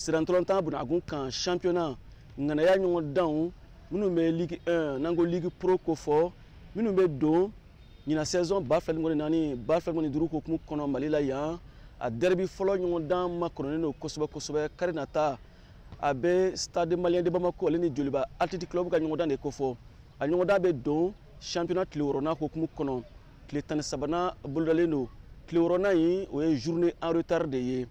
Sirantɔlɔntan bunagun kan, championnat ŋanaya ɲɔgɔndanw minnu bɛ Ligue 1, n'an ko Ligue Pro kofɔ, minnu bɛ don ɲinan saison 2024 2025 hokumu kɔnɔ Mali la yan, a derby fɔlɔ ɲɔgɔndan makɔnɔnen don kosɛbɛ kosɛbɛ. Kari nata, a bɛ Stade Malien de Bamako ale ni Joliba Athletic Club ka ɲɔgɔndan de kofɔ. A ɲɔgɔndan bɛ don championnat tile 6nan hokumu kɔnɔ. Tile 13nan bolodalen don. Tile 6nan in, o ye journée en retard de ye.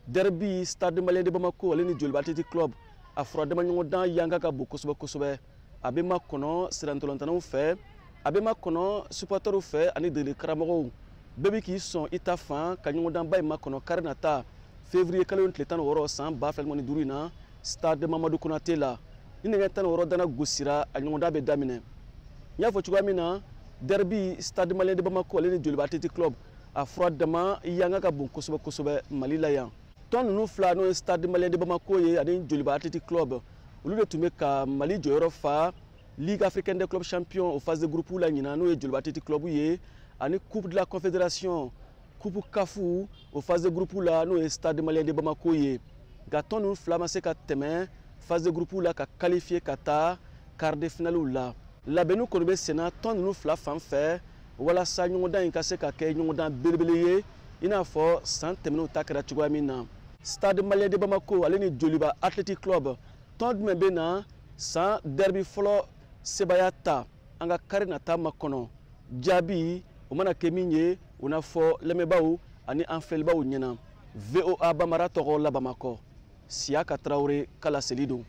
Derby Stade Malien de Bamako ale ni Joliba Athletic Club, a furadama ɲɔgɔndan yanka ka bon kosɛbɛ kosɛbɛ. A bɛ makɔnɔ sirantɔlɔntannaw fɛ, a bɛ makɔnɔ supporters fɛ ani degeli karamɔgɔw bɛɛ bɛ k'i sɔn i ta fan ka ɲɔgɔndanba in makɔnɔ kari nata, février kalo tile 16 san 2025 in na, stade Mamadu Konate la. Ni nɛgɛ 16 dana gosira, a ɲɔgɔndan bɛ daminɛ. N y'a fɔ cogoya min na, derby Stade Malien de Bamako ale ni Joliba Athletic Club, a fura dama yanga ka bon kosɛbɛ kosɛbɛ Mali la yan. Tɔn ninnu fila, n'o ye Stade Malien de Bamako ye ani Joliba Athletic Club, olu de tun bɛ ka Mali jɔyɔrɔ fa Ligue africaine des clubs champions o phase de groupe la ɲinan, n'o ye Joliba Athletic Club ye, ani Coupe de la Confédération, Coupe CAF o phase de groupe la, n'o ye Stade Malien de Bamako ye. Nka tɔn ninnu fila ma se ka tɛmɛ phase de groupe la ka qualifier ka taa quart de finale la. Labɛnniw kɔni bɛ senna tɔn ninnu fila fan fɛ walasa ɲɔgɔndan in ka se ka kɛ ɲɔgɔndan belebele ye, i n'a fɔ san tɛmɛnenw ta kɛra cogoya min na. Stade Malien de Bamako ale ni Joliba Athletic Club, tɔn jumɛn bɛ na san derby fɔlɔ sebaaya ta? An ka kari nata makɔnɔ. Jaabi o mana kɛ min ye, o na fɔ lamɛnbaaw ani an filɛlibaaw ɲɛna. VOA Bamara tɔgɔ la, Bamakɔ, Siyaka Tarawele ka laseli don.